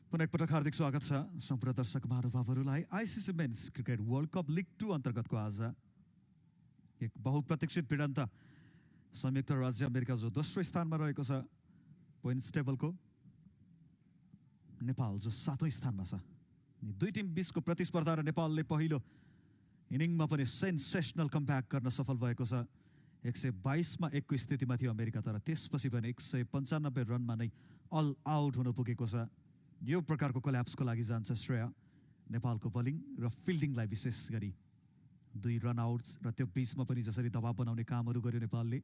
पुनः एकपटक हार्दिक स्वागत छ सम्पूर्ण दर्शक महानुभावहरूलाई ICC men's cricket world cup league 2 अन्तर्गतको आज एक बहुप्रतीक्षित भिडन्त संयुक्त राज्य अमेरिका जो दोस्रो स्थानमा रहेको छ पोइन्ट्स टेबलको, नेपाल जो 7औं स्थानमा छ। दुई टिम बीचको प्रतिस्पर्धा र नेपालले पहिलो इनिङमा पनि सेन्सेसनल कमब्याक गर्न सफल भएको छ। 122 मा 1 को स्थितिमा थियो अमेरिका, तर त्यसपछि पनि 195 रनमा नै अल आउट हुन पुगेको छ। यो प्रकारको कोल्याप्सको लागि जान्छ श्रेय नेपालको बलिङ र फिल्डिङलाई, विशेष गरी 2 रन आउट्स र त्यो बीचमा पनि जसरी दबाव बनाउने कामहरू गर्यो नेपालले।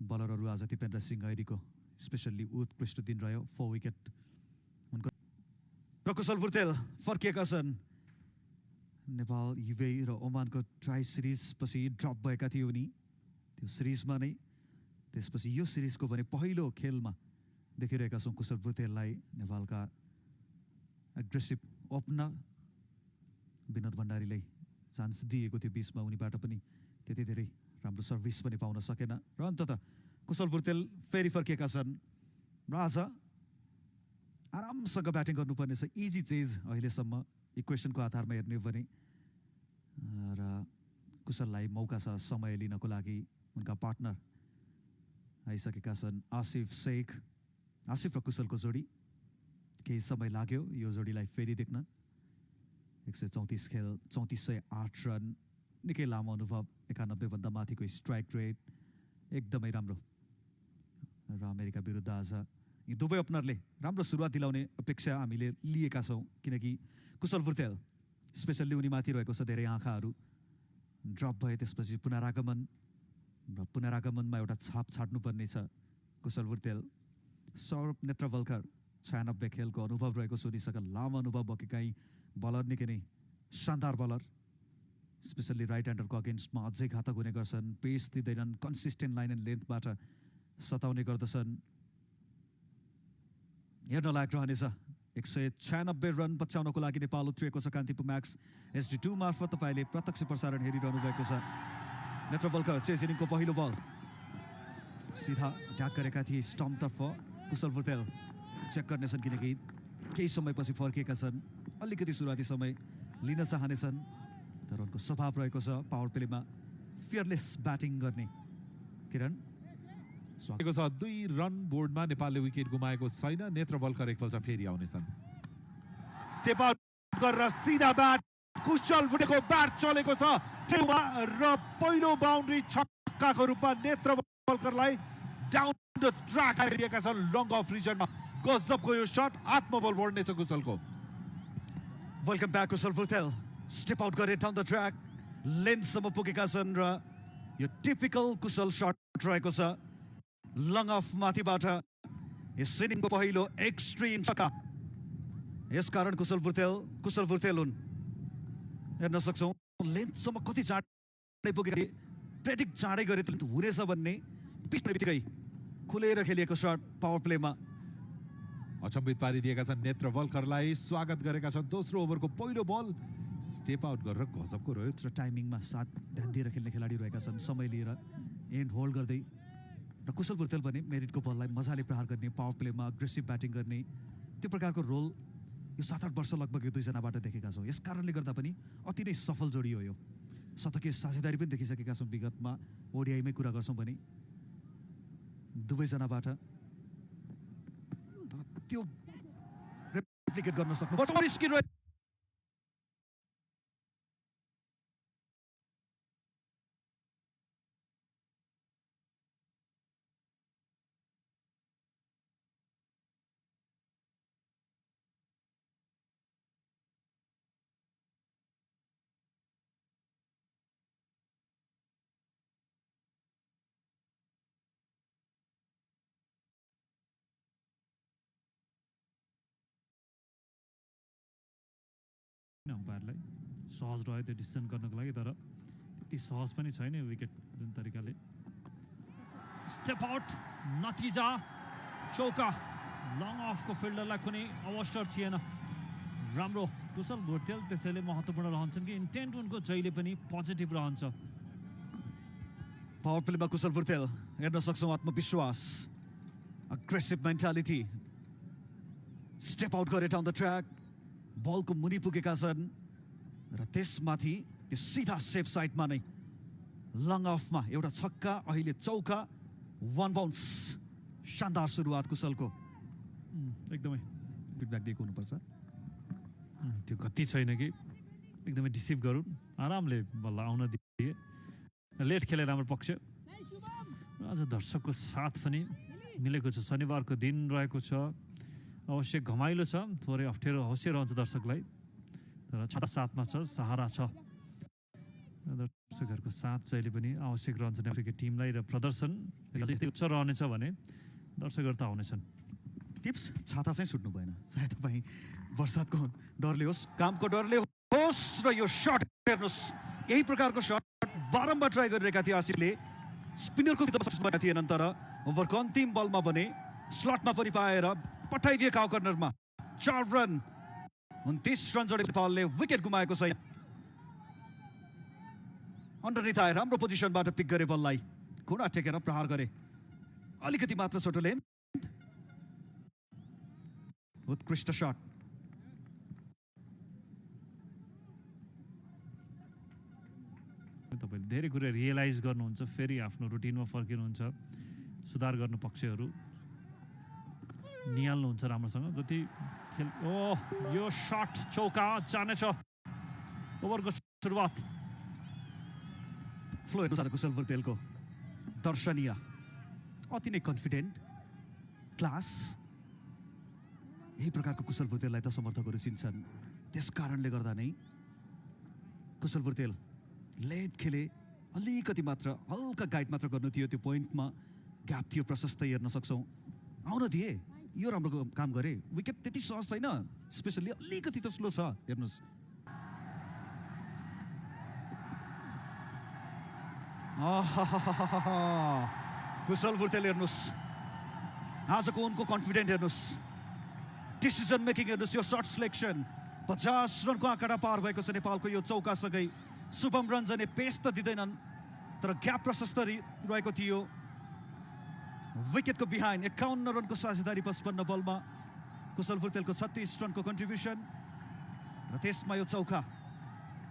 बलरहरू आज दिपेन्द्र सिंह ऐरीको स्पेसल्ली उत्कृष्ट दिन रह्यो, 4 विकेट उनको र कुशल बुर्तेल फर्किएका छन्। नेपाल युएई र ओमानको ट्राई सिरिज पछि ड्रप भएका थिए उनी, त्यो सिरिजमा नै। त्यसपछि यो सिरिजको भने पहिलो खेलमा देखिरहेका छौँ कुशल बुर्तेललाई। नेपालका एग्रेसिभ ओपनर विनोद भण्डारीलाई चान्स दिएको थियो बीचमा, उनीबाट पनि त्यति धेरै राम्रो सर्भिस पनि पाउन सकेन र अन्ततः कुशल बुर्तेल फेरि फर्किएका छन् र आज आरामसँग ब्याटिङ गर्नुपर्ने छ। इजी चेज अहिलेसम्म इक्वेसनको आधारमा हेर्ने हो भने, र कुशललाई मौका छ समय लिनको लागि। उनका पार्टनर आइसकेका छन्, आसिफ शेख। आसिफ र कुशलको जोडी, केही समय लाग्यो यो जोडीलाई फेरि देख्न। 134 खेल, 3408 रन, निकै लामो अनुभव, 91 भन्दा माथिको स्ट्राइक रेट, एकदमै राम्रो। र अमेरिका विरुद्ध आज यी दुवै ओपनरले राम्रो सुरुवात दिलाउने अपेक्षा हामीले लिएका छौँ, किनकि कुशल बुर्तेल स्पेसल्ली उनीमाथि रहेको छ धेरै आँखाहरू। ड्रप भए त्यसपछि पुनरागमन, र पुनरागमनमा एउटा छाप छाड्नुपर्ने छ। कुशल बुर्तेल, सौरभ नेत्रवलकर 96 खेलको अनुभव रहेको छ उनीसँग, लामो अनुभव बोकेका बलर, निकै नै शानदार बलर। स्पेसल्ली राइट ह्यान्डरको अगेन्स्टमा अझै घातक हुने गर्छन्, पेस दिँदैनन्, कन्सिस्टेन्ट लाइन एन्ड लेन्थबाट सताउने गर्दछन्। हेर्न लायक रहनेछ। 196 रन बचाउनको लागि नेपाल उत्रिएको छ। कान्तिपुर म्याक्स HD2 मार्फत तपाईँले प्रत्यक्ष प्रसारण हेरिरहनु भएको छ। नेत्रवलकर चेज इनिङको पहिलो बल सिधा अट्याक गरेका थिए स्टम्पतर्फ। कुशल बुर्तेल चेक गर्नेछन्, किनकि केही समयपछि फर्किएका छन्, अलिकति सुरुवाती समय लिन चाहनेछन्, तर उनको स्वभाव रहेको छ पावर प्लेमा फियरलेस ब्याटिङ गर्ने। किरण स्वागत छ। 2 रन बोर्डमा नेपालले विकेट गुमाएको छैन। नेत्रवलकर एकपल्ट फेरि आउनेछन्। स्टेप आउट गरेर सिधा ब्याट, कुशल बुर्तेलको ब्याट चलेको छ टेउमा र पहिलो बाउन्ड्री छक्काको रूपमा नेत्रवलकरलाई डाउन द ट्र्याक हारिदिएका छन् लङ अफ रिजनमा। गजबको यो शट, आत्मबल बढ्नेछ कुशलको। वेलकम ब्याक कुशल बुर्तेल। स्टेप आउट गरे डाउन द ट्र्याक, लेन्थसम्म पुगेका छन् र यो टिपिकल कुशल शट रहेको छ लङ अफ माथिबाट। यस इनिङको पहिलो एक्सट्रिम छक्का, यसकारण कुशल बुर्तेल हुन्। हेर्न सक्छौँ लेन्थसम्म कति चाँडै पुगेका थिए, प्रेडिक्ट चाँडै गरे हुनेछ भन्ने पिच्ने बित्तिकै खुलेर खेलिएको शट पावर प्लेमा। अचम्बित पारिदिएका छन् नेत्रवलकरलाई। स्वागत गरेका छन्। दोस्रो ओभरको पहिलो बल स्टेप आउट गरेर गजबको रह्यो। र टाइमिङमा साथ ध्यान दिएर खेल्ने खेलाडी रहेका छन्, समय लिएर एन्ड होल्ड गर्दै। र कुशल बुर्तेल भने मेरिटको बललाई मजाले प्रहार गर्ने, पावर प्लेमा अग्रेसिभ ब्याटिङ गर्ने, त्यो प्रकारको रोल यो 7-8 वर्ष लगभग यो दुईजनाबाट देखेका छौँ। यस कारणले गर्दा पनि अति नै सफल जोडी हो यो। शतकीय साझेदारी पनि देखिसकेका छौँ विगतमा। ओडिआईमै कुरा गर्छौँ भने दुवैजनाबाट त्यो रेप्लिकेट गर्न सक्नु। अम्पायरलाई सहज रह्यो त्यो डिसिसन गर्नको लागि, तर त्यति सहज पनि छैन यो विकेट जुन तरिकाले। स्टेप आउट, नतिजा चौका। लङ अफको फिल्डरलाई कुनै अवसर थिएन। राम्रो कुशल बुर्तेल त्यसैले महत्त्वपूर्ण रहन्छन् कि इन्टेन्ट उनको जहिले पनि पोजिटिभ रहन्छ। पावर प्लेमा कुशल बुर्तेल हेर्न सक्छौँ, आत्मविश्वास, अग्रेसिभ मेन्टालिटी। स्टेप आउट गरे डाउन द ट्र्याक, बलको मुनि पुगेका छन् र त्यसमाथि त्यो सिधा सेफ साइडमा नै लङ अफमा एउटा छक्का, अहिले चौका, 1 बाउन्स। शानदार सुरुवात कुशलको। एकदमै फिडब्याक दिएको हुनुपर्छ। त्यो गति छैन कि एकदमै डिसिभ गरौँ, आरामले बल्ल आउन दिए। लेट खेले राम्रो पक्ष। आज दर्शकको साथ पनि मिलेको छ। शनिबारको दिन रहेको छ, अवश्य घमाइलो छ, थोरै अप्ठ्यारो अवश्य रहन्छ दर्शकलाई, तर छाता साथमा छ, सहारा छ। दर्शकहरूको साथ जहिले पनि आवश्यक रहन्छ क्रिकेट टिमलाई र प्रदर्शन यस्तै उच्च रहनेछ भने दर्शकहरू त आउनेछन्। टिप्स छाता चाहिँ सुट्नु भएन, सायद तपाईँ बर्सातको डरले होस्, कामको डरले होस्, र यो सट हेर्नुहोस्, यही प्रकारको सट बारम्बार ट्राई गरिरहेका थिए आसिफले। स्पिनरको विध्वंस थिएनन्, तर ओभरको अन्तिम बलमा भने स्लटमा पनि पाएर पठाइदिए काउ कर्नरमा। 4 रन, 29 रन जोडेको नेपालले विकेट गुमाएको छैन। अन्डरनिथ आए, राम्रो पोजिसनबाट पिक गरे बललाई, कुना टेकेर प्रहार गरे, अलिकति मात्र छोटो लेन। उत्कृष्ट शट। तपाईँले धेरै कुरा रियलाइज गर्नुहुन्छ, फेरि आफ्नो रुटिनमा फर्किनुहुन्छ, सुधार गर्नु पक्षहरू निहाल्नुहुन्छ राम्रोसँग। जति खेल यो शट चौका जानेछ। ओभरको सुरुवात फ्लो हेर्नुहोस् आज कुशल भुर्तेलको, दर्शनीय, अति नै कन्फिडेन्ट, क्लास। यही प्रकारको कुशल भुर्तेललाई त समर्थकहरू चिन्छन्, त्यस कारणले गर्दा नै कुशल भुर्तेल लेट खेले, अलिकति मात्र हल्का गाइड मात्र गर्नु थियो, त्यो पोइन्टमा ग्याप थियो, प्रशस्त हेर्न सक्छौँ, आउन दिए, यो राम्रो काम गरे। विकेट त्यति सहज छैन, स्पेसल्ली अलिकति त स्लो छ, हेर्नुहोस्। कुशल भुर्तेल हेर्नुहोस्, आजको उनको कन्फिडेन्ट हेर्नुहोस्, डिसिजन मेकिङ हेर्नुहोस्, यो सर्ट सिलेक्सन। 50 रनको आँकडा पार भएको छ नेपालको यो चौकासँगै। शुभम रञ्जनले पेस त दिँदैनन्, तर ग्याप प्रशस्त रहेको थियो। विकेटको बिहाइन्ड 51 रनको साझेदारी 55 बलमा कुशल भुर्तेलको 36 रनको कन्ट्रिब्युसन, र त्यसमा यो चौका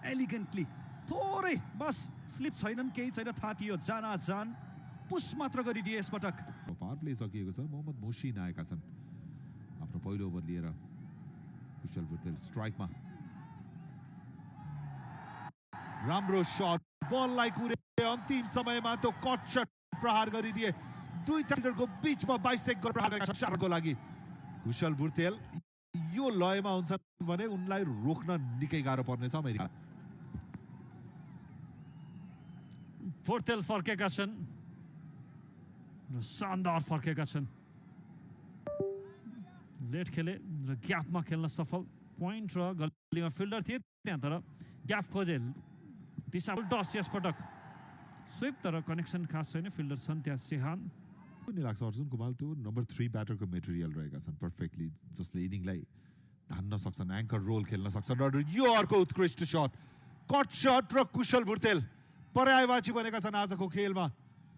एलिगेन्टली, थोरै बस स्लिप छैनन्, केही छैन, थाहा थियो, जान पुस मात्र गरिदिए यसपटक। पावर प्ले सकिएको छ, मोहम्मद मोसिन आएका छन् आफ्नो पहिलो ओभर लिएर। कुशल भुर्तेल स्ट्राइकमा, राम्रो शट, बललाई कुरे अन्तिम समयमा त्यो कट शट प्रहार गरिदिए। दुई फिल्डरको बीचमा 22 प्रहार गरेका छन् 4 रनको लागि। कुशल भुर्तेल यो लयमा हुन्छन् भने उनलाई रोक्न निकै गाह्रो पर्नेछ अमेरिका। भुर्तेल फर्केका छन् र शानदार फर्केका छन्। लेट खेले र ग्यापमा खेल्न सफल। पोइन्ट र गल्लीमा फिल्डर थिए त्यहाँ, तर ग्याप खोजे, दिशा उल्टस यसपटक। स्विप, तर कनेक्सन खास छैन, फिल्डर छन् त्यहाँ सेहान। पनि लाग्छ अर्जुन कुमाल त्यो नम्बर 3 ब्याटरको मेटेरियल रहेका छन् पर्फेक्टली, जसले इनिङलाई धान्न सक्छन्, एङ्कर रोल खेल्न सक्छन्। र यो अर्को उत्कृष्ट शट, कट शट, र कुशल भुर्तेल पर्यायवाची बनेका छन् आजको खेलमा।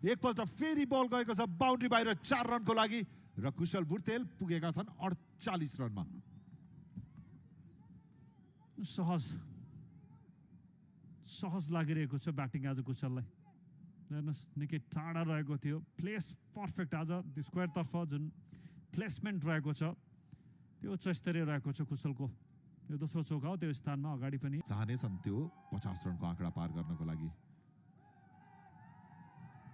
एकपल्ट फेरि बल गएको छ बाउन्ड्री बाहिर 4 रनको लागि, र कुशल भुर्तेल पुगेका छन् 48 रनमा। सहज लागिरहेको छ ब्याटिङ आज कुशललाई। हेर्नुहोस्, निकै टाढा रहेको थियो, प्लेस पर्फेक्ट आज स्क्वायरतर्फ जुन प्लेसमेन्ट रहेको छ त्यो उच्च स्तरीय रहेको छ कुशलको। यो दोस्रो चौका हो, त्यो स्थानमा अगाडि पनि चाहनेछन् त्यो 50 रनको आँकडा पार गर्नको लागि।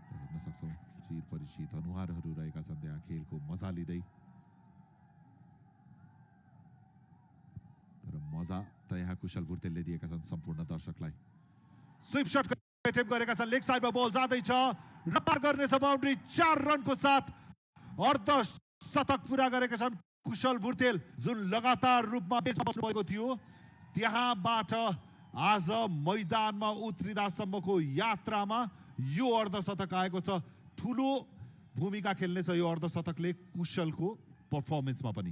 हेर्न सक्छौँ चिर परिचित अनुहारहरू रहेका छन् त्यहाँ, खेलको मजा लिँदै। तर मजा त यहाँ कुशल भुर्तेलले दिएका छन् सम्पूर्ण दर्शकलाई। स्विप शट एटेम्प गरेका छन्, लेग साइडमा बल जाँदैछ, र पार गर्नेछ बाउन्ड्री। 4 रनको साथ अर्ध शतक पुरा गरेका छन् कुशल भुर्तेल, जुन लगातार रूपमा बेचमा बस्नुभएको थियो त्यहाँबाट आज मैदानमा उत्रिदासम्मको यात्रामा यो अर्धशतक आएको छ। ठुलो भूमिका खेल्नेछ यो अर्धशतकले कुशलको पर्फर्मेन्समा पनि।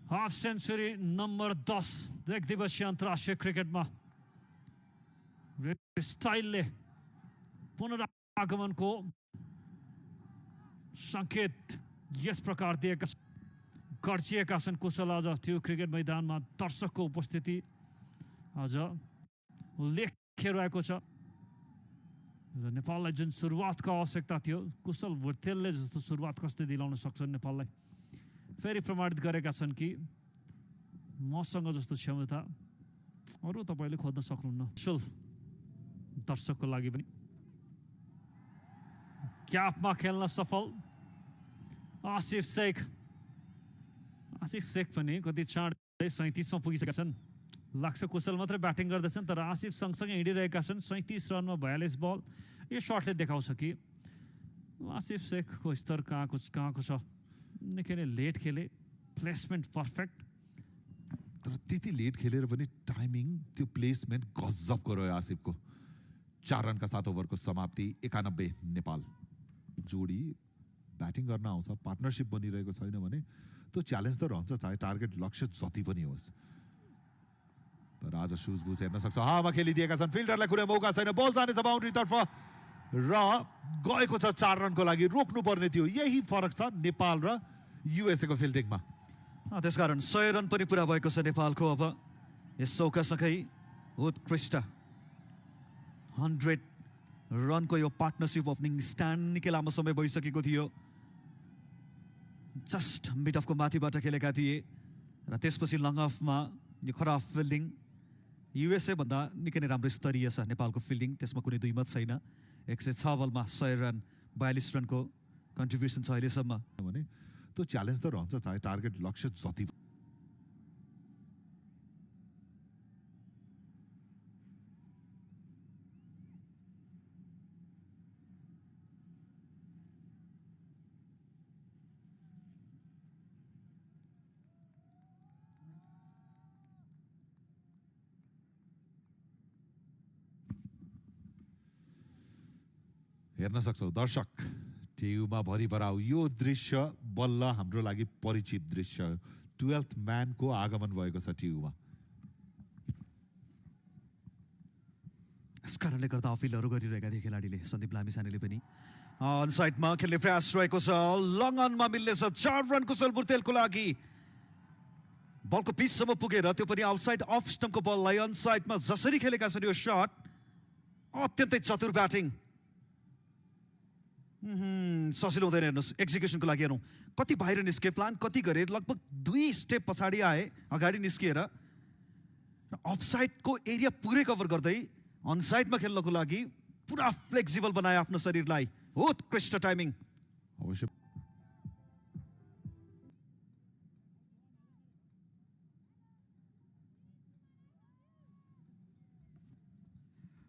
हाफ सेन्चुरी नम्बर 10 एक दिवसीय अन्तर्राष्ट्रिय क्रिकेटमा स्टाइलले पुनरागमनको सङ्केत यस प्रकार दिएका खर्चिएका छन् कुशल अझ त्यो क्रिकेट मैदानमा दर्शकको उपस्थिति अझ उल्लेख्य रहेको छ र नेपाललाई जुन सुरुवातको आवश्यकता थियो कुशल भुटेलले जस्तो सुरुवात कसले दिलाउन सक्छन् नेपाललाई फेरि प्रमाणित गरेका छन् कि मसँग जस्तो क्षमता अरू तपाईँले खोज्न सक्नुहुन्न कुशल दर्शकको लागि पनि क्यापमा खेल्न सफल आसिफ शेख पनि कति चाँडै 37 मा पुगिसकेका छन् लाग्छ कुशल मात्रै ब्याटिङ गर्दैछन् तर आसिफ सँगसँगै हिँडिरहेका छन् 37 रनमा 42 बल यो शटले देखाउँछ कि आसिफ शेखको स्तर कहाँको छ निकै नै लेट खेले प्लेसमेन्ट परफेक्ट तर त्यति लेट खेलेर पनि टाइमिङ त्यो प्लेसमेन्ट गजबको रह्यो आसिफको 4 रनका साथ ओभरको समाप्ति 91 नेपाल जोडी ब्याटिङ गर्न आउँछ पार्टनरशिप बनिरहेको छैन भने त्यो च्यालेन्ज त रहन्छ चाहे टार्गेट लक्ष्य जति पनि होस् तर आज सुज बुज हेर्न सक्छ हावा खेलिदिएका छन् फिल्डरलाई कुनै मौका छैन बल जानेछ बाउन्ड्रीतर्फ र गएको छ 4 रनको लागि रोक्नु पर्ने थियो यही फरक छ नेपाल र युएसए को फिल्डिङमा त्यसकारण 100 रन पनि पुरा भएको छ नेपालको अब यस चौकासँगै उत्कृष्ट 100 रनको यो पार्टनरशिप ओपनिङ स्ट्यान्ड निकै लामो समय भइसकेको थियो जस्ट मिड अफको माथिबाट खेलेका थिए र त्यसपछि लङ अफमा यो खराब फिल्डिङ युएसए भन्दा निकै नै राम्रो स्तरीय छ नेपालको फिल्डिङ त्यसमा कुनै दुई मत छैन 106 बलमा 100 रन 42 रनको कन्ट्रिब्युसन छ अहिलेसम्म भने त्यो च्यालेन्ज त रहन्छ चाहे टार्गेट लक्ष्य जति हेर्न सक्छौ दर्शक टियुमा भरि भराउ यो दृश्य बल्ल हाम्रो लागि परिचित दृश्य 12th म्यानको आगमन भएको छ टियुमा यस कारणले गर्दा अपिलहरू गरिरहेका थिए खेलाडीले सन्दीप लामिछानेले पनि अन साइडमा खेल्ने प्रयास रहेको छ लङ अनमा मिल्नेछ 4 रन कुशल बुर्तेलको लागि बलको पिचसम्म पुगेर त्यो पनि आउटसाइड अफ स्टम्पको बललाई अन साइडमा जसरी खेलेका छन् यो शट अत्यन्तै चतुर ब्याटिङ सजिलो हुँदैन हेर्नुहोस् एक्जिक्युसनको लागि हेरौँ कति बाहिर निस्के प्लान कति गरे लगभग 2 स्टेप पछाडि आए अगाडि निस्किएर अफसाइडको एरिया पुरै कभर गर्दै अनसाइडमा खेल्नको लागि पुरा फ्लेक्सिबल बनाए आफ्नो शरीरलाई उत्कृष्ट टाइमिङ अवश्य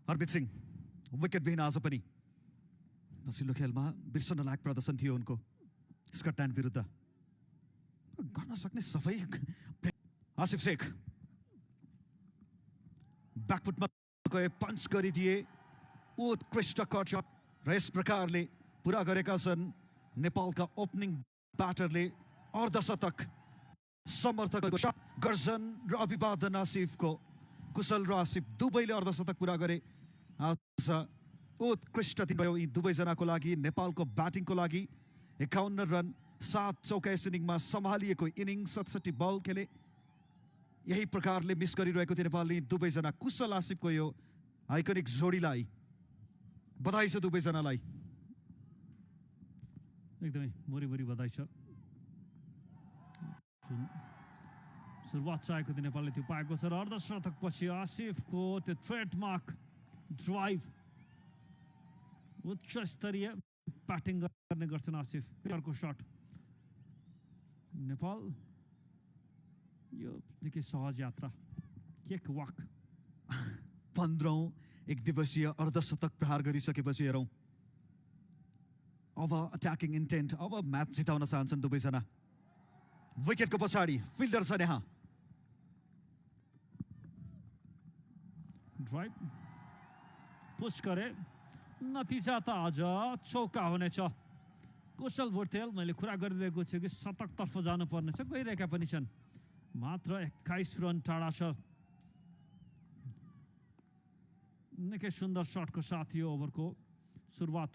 हरप्रीत सिंह विकेट विहीन आज पनि पछिल्लो खेलमा बिर्सन लायक प्रदर्शन थियो उनको स्कटल्यान्ड विरुद्ध गर्न सक्ने सबै आसिफ शेख ब्याकफुटमा गए पञ्च गरिदिए उत्कृष्ट कट शट र यस प्रकारले पुरा गरेका छन् नेपालका ओपनिङ ब्याटरले अर्धशतक समर्थकको शट गर्जन र अभिवादन आसिफको कुशल र आसिफ दुवैले अर्धशतक पुरा गरे आज उत्कृष्ट दिन भयो यी दुवैजनाको लागि नेपालको ब्याटिङको लागि 51 रन 7 चौका यस इनिङमा सम्हालिएको इनिङ 67 बल खेले यही प्रकारले मिस गरिरहेको थियो नेपालले दुवैजना कुशल आसिफको यो आइकनिक जोडीलाई बधाई छ दुवैजनालाई एकदमै भरि बधाई छ सुरुवात चाहेको थियो नेपालले त्यो पाएको छ र अर्धशतक पछि आसिफको त्यो ट्रेडमार्क ड्राइभ उच्च स्तरीय ब्याटिङ गर्ने गर्छन् आसिफ अर्को शट नेपाल यो निकै सहज यात्रा केक वाक 15औं एक दिवसीय अर्धशतक प्रहार गरिसकेपछि हेरौं अब अट्याकिङ इन्टेन्ट अब म्याच जिताउन चाहन्छन् दुवैजना विकेटको पछाडि फिल्डर छ यहाँ ड्राइभ पुश गरे नतिजा त आज चौका हुनेछ कुशल भुटेल मैले कुरा गरिरहेको छु कि शतकतर्फ जानुपर्ने छ गइरहेका पनि छन् मात्र 21 रन टाढा छ निकै सुन्दर शटको साथ यो ओभरको सुरुवात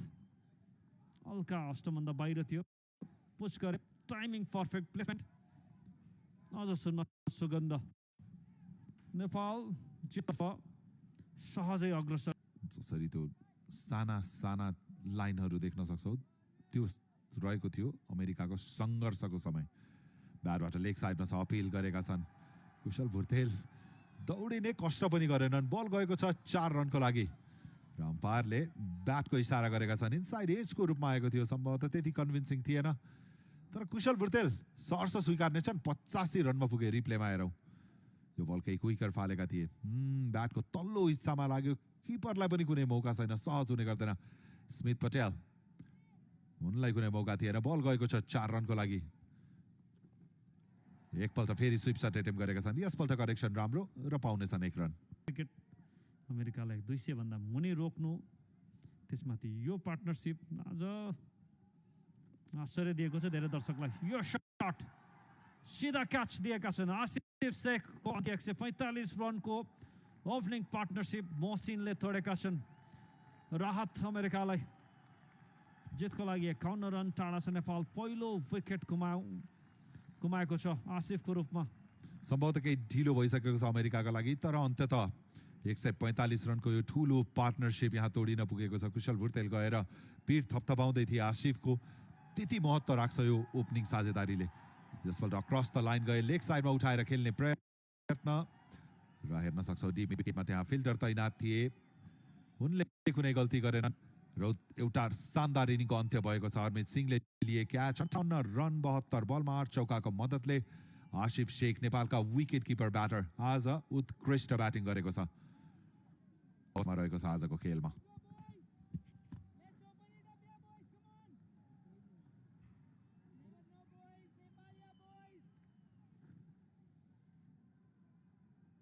हल्का अष्टमभन्दा बाहिर थियो पुश गरे टाइमिङ पर्फेक्ट प्लेसमेन्ट अझ सुन्न सुगन्ध नेपाल जिततर्फ सहजै अग्रसर जसरी त्यो साना साना लाइनहरू देख्न सक्छौ त्यो रहेको थियो अमेरिकाको सङ्घर्षको समय। ब्याटबाट लेग साइडमा छ, अपिल गरेका छन् कुशल भुर्तेल। दौडिने कष्ट पनि गरेनन्। बल गएको छ 4 रनको लागि र अम्पायरले ब्याटको इसारा गरेका छन्। इनसाइड एजको रूपमा आएको थियो, सम्भवतः त्यति कन्भिन्सिङ थिएन, तर कुशल भुर्तेल सहर्ष स्वीकार्नेछन्। 85 रनमा पुगे। रिप्लेमा हेरौँ, यो बल केही क्विकर फालेका थिए। ब्याटको तल्लो हिस्सामा लाग्यो। किपरलाई पनि कुनै मौका छैन, सहज हुने गर्दैन। स्मिथ पटेल, उनलाई कुनै मौका थिएन। बल गएको छ 4 रनको लागि। एकपल्ट फेरि स्विप सट एटेम्प गरेका छन्। यसपल्ट करेक्सन राम्रो र पाउनेछन् 1 रन। क्रिकेट अमेरिकालाई 200 भन्दा मुनि रोक्नु, त्यसमाथि यो पार्टनरशिप आज आश्चर्य दिएको छ धेरै दर्शकलाई। यो शट सिधा क्याच दिएका छन्। आसिफ शेखको 145 रनको ओपनिङ पार्टनरशिप मोहसिनले तोडेका छन्। राहत अमेरिकालाई। जितको लागि 51 रन टाढा छ नेपाल। पहिलो विकेट गुमाएको छ आसिफको रूपमा। सम्भवतः केही ढिलो भइसकेको छ अमेरिकाका लागि, तर अन्ततः 145 रनको यो ठुलो पार्टनरशिप यहाँ तोडिन पुगेको छ। कुशल भुर्तेल गएर पिठ थपथपाउँदै थिए आसिफको। त्यति महत्त्व राख्छ यो ओपनिङ साझेदारीले। यसपल्ट अक्रस द लाइन गए, लेग साइडमा उठाएर खेल्ने प्रयत्न र हेर्न सक्छौ डिप विकेटमा त्यहाँ फिल्डर तैनात थिए। उनले कुनै गल्ती गरेनन् र एउटा शानदार इनिङको अन्त्य भएको छ। हरमित सिंहले लिए क्याच। 58 रन 72 बलमा 8 चौकाको मद्दतले आसिफ शेख नेपालका विकेट किपर ब्याटर आज उत्कृष्ट ब्याटिङ गरेको छ। रहेको छ आजको खेलमा।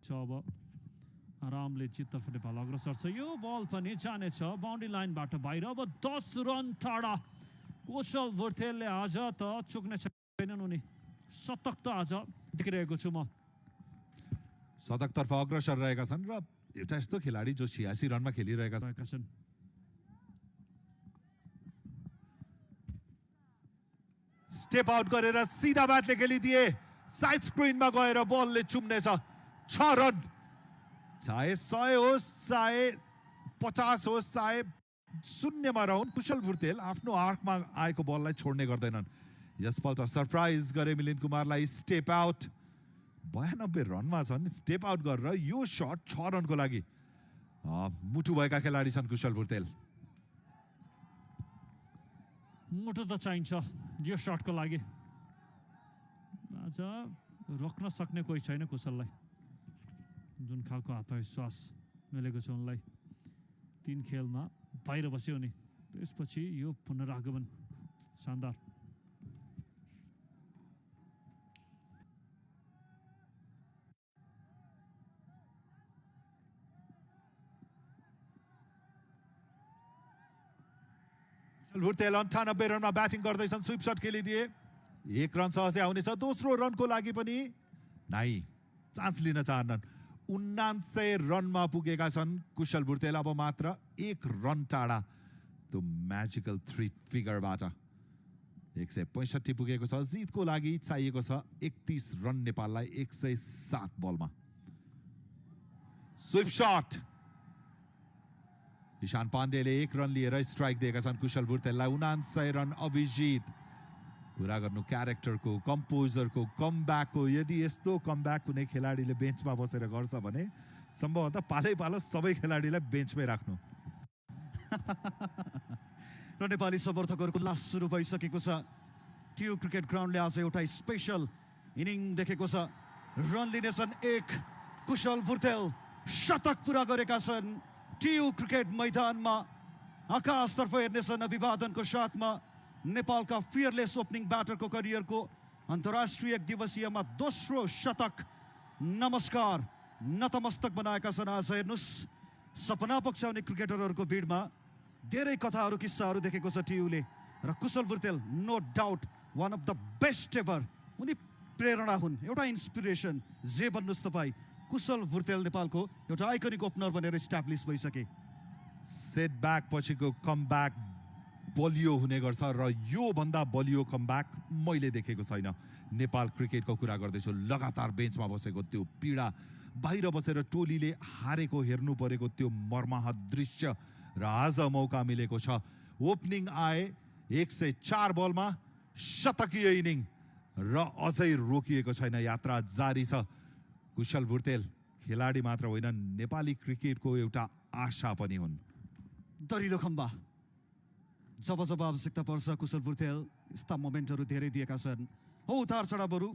अब आरामले जिततर्फ नेपाल अग्रसर छ। यो बल पनि जानेछ बाउन्ड्री लाइनबाट बाहिर। अब 10 रन टाढा। कुशल भुर्तेलले आज त चुक्ने छैनन् उनी। शतक त आज देखिरहेको छु म। शतकतर्फ अग्रसर रहेका छन् र एउटा यस्तो खेलाडी जो 86 रनमा खेलिरहेका छन्। स्टेप आउट गरेर सिधा ब्याटले खेलिदिए। साइड स्क्रिनमा गएर बलले चुम्नेछ। 6 रन। चाहे 100 होस्, चाहे 50 होस्, चाहे शून्यमा रहन्, कुशल भुर्तेल आफ्नो आर्कमा आएको बललाई छोड्ने गर्दैनन्। यसपल्ट सरप्राइज गरे मिलिन्द कुमारलाई। स्टेप आउट 92 रनमा छन्। स्टेप आउट गरेर यो शट 6 रनको लागि। मुटु भएका खेलाडी छन् कुशल भुर्तेल। मुटु त चाहिन्छ यो शटको लागि। आज रोक्न सक्ने कोही छैन कुशललाई। जुन खालको आत्मविश्वास मिलेको छ उनलाई। 3 खेलमा बाहिर बस्यो उनी। त्यसपछि यो पुनरागमन शानदार। भुर्तेल 98 रनमा ब्याटिङ गर्दैछन्। Sweep shut खेलिदिए। 1 रन सहजै आउनेछ। दोस्रो रनको लागि पनि नाइ चान्स लिन चाहन्नन्। 79 रनमा पुगेका छन् कुशल भुर्तेल। अब मात्र 1 रन टाढा त्यो म्याजिकल 3 फिगरबाट। 165 पुगेको छ। जितको लागि चाहिएको छ 31 रन नेपाललाई 107 बलमा। Sweep shut. ईशान पाण्डेले 1 रन लिएर स्ट्राइक दिएका छन् कुशल भुर्तेललाई। 79 रन। अभिजित कुरा गर्नु क्यारेक्टरको, कम्पोजरको, कमब्याकको। यदि यस्तो कमब्याक कुनै खेलाडीले बेन्चमा बसेर गर्छ भने सम्भवतः पालै सबै खेलाडीलाई बेन्चमै राख्नु। र नेपाली समर्थकहरूको उल्लास सुरु भइसकेको छ। ट्यु क्रिकेट ग्राउन्डले आज एउटा स्पेशल इनिङ देखेको छ। रन लिनेछन् 1। कुशल भुर्तेल शतक पुरा गरेका छन्। ट्यु क्रिकेट मैदानमा आकाशतर्फ हेर्नेछन् अभिवादनको साथमा। नेपालका फियरलेस ओपनिङ ब्याटरको करियरको अन्तर्राष्ट्रिय एक दिवसीयमा दोस्रो शतक। नमस्कार नतमस्तक बनाएका छन्। आज हेर्नुहोस् सपना पक्षाउने क्रिकेटरहरूको भिडमा धेरै कथाहरू किस्साहरू देखेको छ ट्युले। र Kushal Bhurtel no doubt one of the best ever. उनी प्रेरणा हुन्, एउटा इन्सपिरेसन जे भन्नुहोस् तपाईँ। कुशल भुर्तेल नेपालको एउटा आइकनिक ओपनर बनेर इस्टाब्लिस भइसके। सेटब्याक पछिको कमब्याक बलियो हुने गर्छ र यो भन्दा बलियो कमब्याक मैले देखेको छैन। नेपाल क्रिकेटको कुरा गर्दैछु। लगातार बेन्चमा बसेको त्यो पीडा, बाहिर बसेर टोलीले हारेको हेर्नु परेको त्यो मर्माहत दृश्य र आज मौका मिलेको छ। ओपनिङ आए 104 बलमा शतकीय इनिङ र अझै रोकिएको छैन, यात्रा जारी छ। कुशल भुर्तेल खेलाडी मात्र होइन, नेपाली क्रिकेटको एउटा आशा पनि हुन्। दरिलो खम्बा, जब जब आवश्यकता पर्छ कुशल भुर्तेल यस्ता मोमेन्टहरू धेरै दिएका छन्। हो, उतार चढावहरू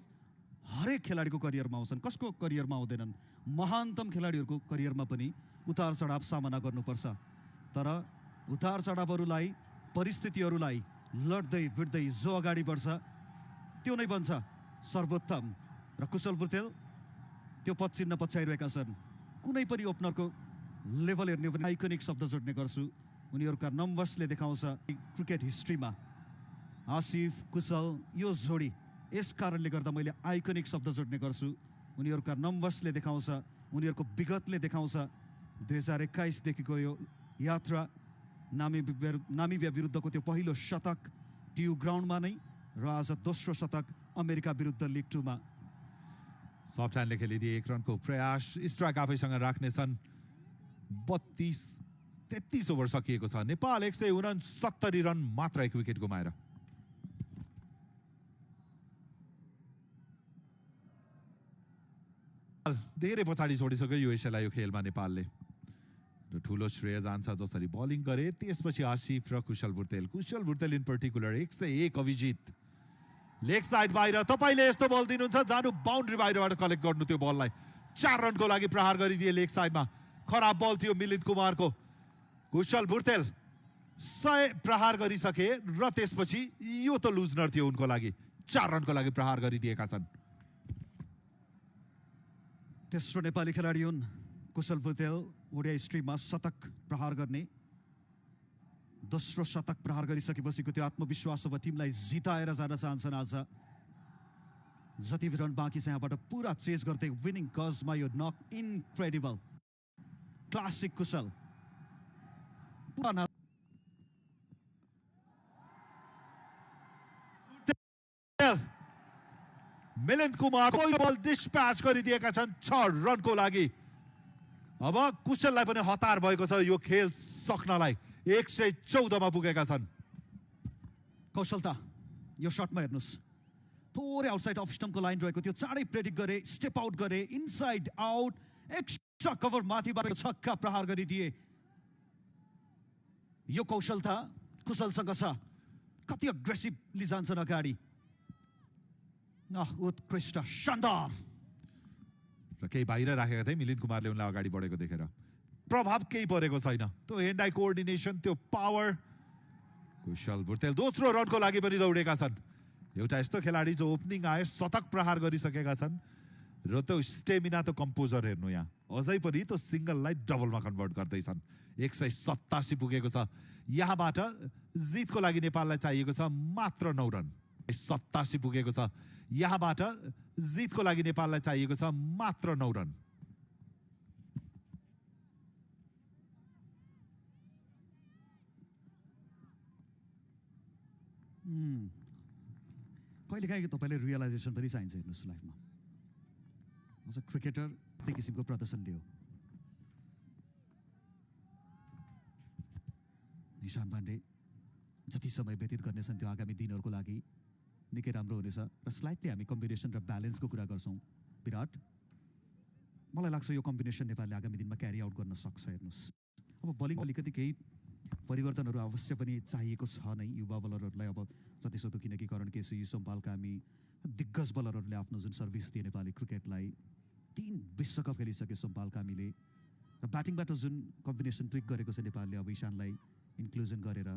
हरेक खेलाडीको करियरमा आउँछन्, कसको करियरमा आउँदैनन्। महानतम खेलाडीहरूको करियरमा पनि उतार चढाव सामना गर्नुपर्छ, तर उतार चढावहरूलाई, परिस्थितिहरूलाई लड्दै भिड्दै जो अगाडि बढ्छ त्यो नै बन्छ सर्वोत्तम। र कुशल भुर्तेल त्यो पद चिन्ह पछ्याइरहेका छन्। कुनै पनि ओपनरको लेभल हेर्ने भने आइकोनिक शब्द जोड्ने गर्छु, उनीहरूका नम्बर्सले देखाउँछ क्रिकेट हिस्ट्रीमा आसिफ कुशल यो जोडी। यस कारणले गर्दा मैले आइकोनिक शब्द जोड्ने गर्छु, उनीहरूका नम्बर्सले देखाउँछ, उनीहरूको विगतले देखाउँछ। 2021 देखिको यो यात्रा, नामिबिया विरुद्धको त्यो पहिलो शतक ट्यु ग्राउन्डमा नै र आज दोस्रो शतक अमेरिका विरुद्ध लिग 2 मा। सफ्ट ह्यान्डले खेलिदिए 1 रनको प्रयास, स्ट्राइक आफैसँग राख्नेछन्। 32-33 ओभर सकिएको छ। नेपाल 169 रन मात्र 1 विकेट गुमाएर। धेरै पछाडि छोडिसक्यो यो एसियालाई, यो खेलमा नेपालले। र ठुलो श्रेय जान्छ जसरी बलिङ गरे त्यसपछि आसिफ र Kushal Bhurtel. Kushal Bhurtel in particular 101 Abhijit. Leg side बाहिर, तपाईले यस्तो बल दिनुहुन्छ, जानु बाउन्ड्री बाहिरबाट कलेक्ट गर्नु त्यो बललाई। 4 रनको लागि प्रहार गरिदिए लेग साइडमा। खराब बल थियो मिलिन्द कुमारको। कुशल भुर्तेल 100 प्रहार गरिसके र त्यसपछि यो त लुजनर थियो उनको लागि। 4 रनको लागि प्रहार गरिदिएका छन्। तेस्रो नेपाली खेलाडी हुन् कुशल भुर्तेल, ओडिआई हिस्ट्रीमा शतक प्रहार गर्ने। दोस्रो शतक प्रहार गरिसकेपछिको त्यो आत्मविश्वास अब टिमलाई जिताएर जान चाहन्छन्। आज जति रन बाँकी छ यहाँबाट पुरा चेज गर्दै विनिङ कजमा यो नक इन्क्रेडिबल क्लासिक कुशल। मिलिन्द कुमार पहिलो बल डिस्प्याच गरिदिएका छन् 6 रनको लागि। अब कुशललाई पनि हतार भएको छ यो खेल सक्नलाई। 114 मा पुगेका छन्। कौशलता यो शटमा हेर्नुहोस्, थोरै आउटसाइड अफ स्टम्पको लाइन रहेको थियो, चाँडै प्रेडिक्ट गरे, स्टेप आउट गरे, इनसाइड आउट, एक्स्ट्रा कभर माथिबाट छक्का प्रहार गरिदिए। यो कौशलता कुशलसँग छ, कति अग्रेसिभली जान्छन् अगाडि। उत्कृष्ट, शानदार। र केही बाहिर राखेका थिए मिलिन्द कुमारले उनलाई अगाडि बढेको देखेर। प्रभाव केही परेको छैन। त्यो ह्यान्ड आई कोअर्डिनेसन, त्यो पावर। कुशल भुर्तेल दोस्रो रनको लागि पनि दौडेका छन्। एउटा यस्तो खेलाडी जो ओपनिङ आए शतक प्रहार गरिसकेका छन् र त्यो स्टेमिना, त्यो कम्पोजर हेर्नु यहाँ। अझै पनि त्यो सिंगललाई डबलमा कन्भर्ट गर्दैछन्। 187 पुगेको छ। यहाँबाट जितको लागि नेपाललाई चाहिएको छ मात्र 9 रन। 87 पुगेको छ। यहाँबाट जितको लागि नेपाललाई चाहिएको छ मात्र 9 रन। कहिलेकाहीँ तपाईँले रियलाइजेसन पनि चाहिन्छ हेर्नुहोस् लाइफमा। एज अ क्रिकेटर त्यही किसिमको प्रदर्शन दियो। निशान पाण्डे जति समय व्यतीत गर्नेछन् त्यो आगामी दिनहरूको लागि निकै राम्रो हुनेछ। र स्लाइटली हामी कम्बिनेसन र ब्यालेन्सको कुरा गर्छौँ। विराट, मलाई लाग्छ यो कम्बिनेसन नेपालले आगामी दिनमा क्यारी आउट गर्न सक्छ। हेर्नुहोस्, अब बलिङ अलिकति केही परिवर्तनहरू अवश्य पनि चाहिएको छ नै युवा बलरहरूलाई। अब जतिसक्दो, किनकि करण केसी, सोमपाल कामी दिग्गज बलरहरूले आफ्नो जुन सर्भिस दिए नेपाली क्रिकेटलाई, 3 विश्वकप खेलिसके सोमपाल कामीले, र ब्याटिङबाट जुन कम्बिनेसन ट्विक गरेको छ नेपालले अब ईशानलाई इन्क्लुजन गरेर,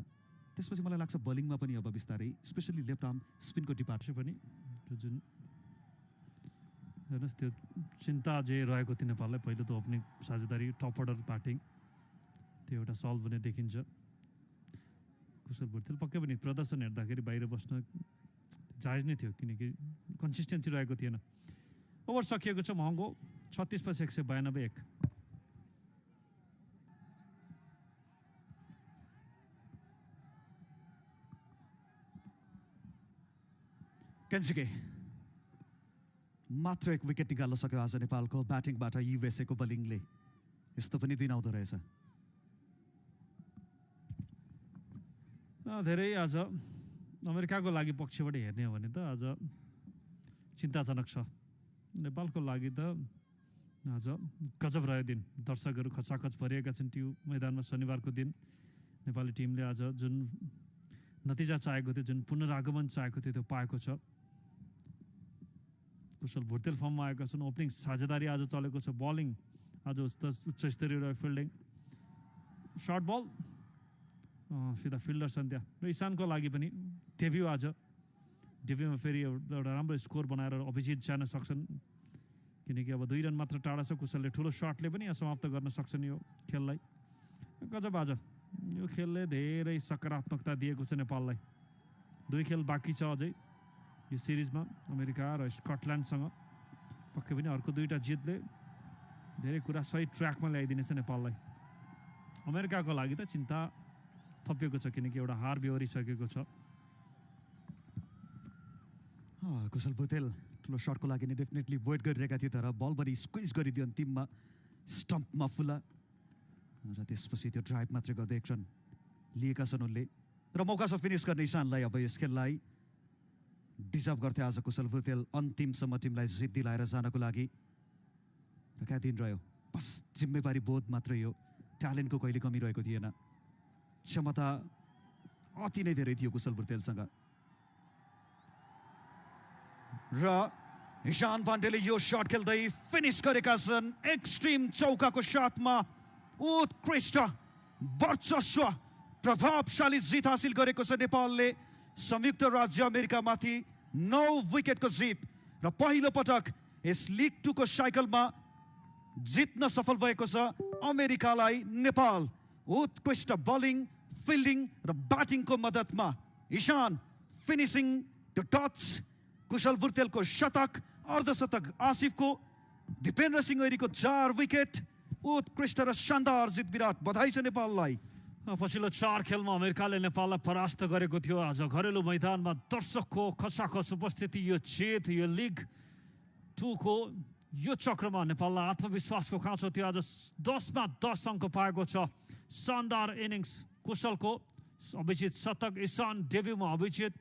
त्यसपछि मलाई लाग्छ बलिङमा पनि अब बिस्तारै स्पेसली लेफ्ट आर्म स्पिनको डिपार्ट पनि जुन हेर्नुहोस् त्यो चिन्ता जे रहेको थियो नेपाललाई पहिलो त ओपनिङ साझेदारी, टप अर्डर ब्याटिङ, त्यो एउटा सल्भ हुने देखिन्छ। कुशल भुर्तेल पक्कै पनि प्रदर्शन हेर्दाखेरि बाहिर बस्न जायज नै थियो, किनकि कन्सिस्टेन्सी रहेको थिएन। ओभर सकिएको छ महँगो, 36 पछि 192। केन्सिके मात्र एक विकेट निकाल्न सक्यो आज नेपालको ब्याटिङबाट युएसए को बलिङले। यस्तो पनि दिन आउँदो रहेछ। धेरै आज अमेरिकाको लागि पक्षबाट हेर्ने हो भने त आज चिन्ताजनक छ। नेपालको लागि त आज गजब रह्यो दिन। दर्शकहरू खचाखच भरिएका छन् त्यो मैदानमा शनिबारको दिन। नेपाली टिमले आज जुन नतिजा चाहेको थियो, जुन पुनरागमन चाहेको थियो, त्यो पाएको छ। कुशल भुर्तेल फर्ममा आएका छन्। ओपनिङ साझेदारी आज चलेको छ। बलिङ आज उच्च स्तरीय रह्यो। फिल्डिङ सर्ट बल फिदा फिल्डर छन् त्यहाँ। र इशानको लागि पनि डेब्यू आज। डेब्यूमा फेरि एउटा राम्रो स्कोर बनाएर अभिजित जान सक्छन्, किनकि अब 2 रन मात्र टाढा छ। कुशलले ठुलो सर्टले पनि यहाँ समाप्त गर्न सक्छन् यो खेललाई। गजब आज यो खेलले धेरै सकारात्मकता दिएको छ नेपाललाई। 2 खेल बाँकी छ अझै यो सिरिजमा, अमेरिका र स्कटल्यान्डसँग। पक्कै पनि अर्को 2टा जितले धेरै कुरा सही ट्र्याकमा ल्याइदिनेछ नेपाललाई। अमेरिकाको लागि त चिन्ता थपिएको छ, किनकि एउटा हार बेहोरिसकेको छ। कुशल भुर्तेल ठुलो सर्टको लागि नै डेफिनेटली वेट गरिरहेका थिए, तर बल पनि स्क्विज गरिदियो अन्तिममा स्टम्पमा फुला र त्यसपछि त्यो ड्राइभ मात्रै गर्दै 1 रन लिएका छन् उनले। र मौका छ फिनिस गर्ने इशानलाई। अब यस खेललाई डिजर्भ गर्थे आज कुशल भुर्तेल अन्तिमसम्म टिमलाई जित दिलाएर जानको लागि। र क्या दिन रह्यो, बस जिम्मेवारी बोध मात्रै हो। ट्यालेन्टको कहिले कमी रहेको थिएन। क्षमता अति नै धेरै थियो कुशल भुर्तेलसँग। र ईशान पाण्डेले यो शट खेल्दै फिनिस गरेका छन्। एक्सट्रिम चौकाको साथमा उत्कृष्ट वर्चस्व प्रभावशाली जित हासिल गरेको छ नेपालले। संयुक्त राज्य अमेरिकामाथि 9 विकेटको जित र पहिलो पटक यस लिग 2 को साइकलमा जित्न सफल भएको छ अमेरिकालाई नेपाल। उत्कृष्ट बलिङ, फिल्डिङ र ब्याटिङको मद्दतमा ईशान फिनिसिङ द टच। कुशल भुर्तेलको शतक, अर्धशतक आसिफको, दिपेन्द्र सिंह ओइरीको 4 विकेट। उत्कृष्ट र शानदार जित विराट। बधाई छ नेपाललाई। पछिल्लो 4 खेलमा अमेरिकाले नेपाललाई परास्त गरेको थियो। आज घरेलु मैदानमा दर्शकको खसाखस उपस्थिति, यो जित, यो लिग 2 को यो चक्रमा नेपाललाई आत्मविश्वासको खाँचो थियो। आज 10 मा 10 अङ्क पाएको छ। शानदार इनिङ्स कुशलको, अभिजित शतक, ईशान डेब्यूमा अभिजित,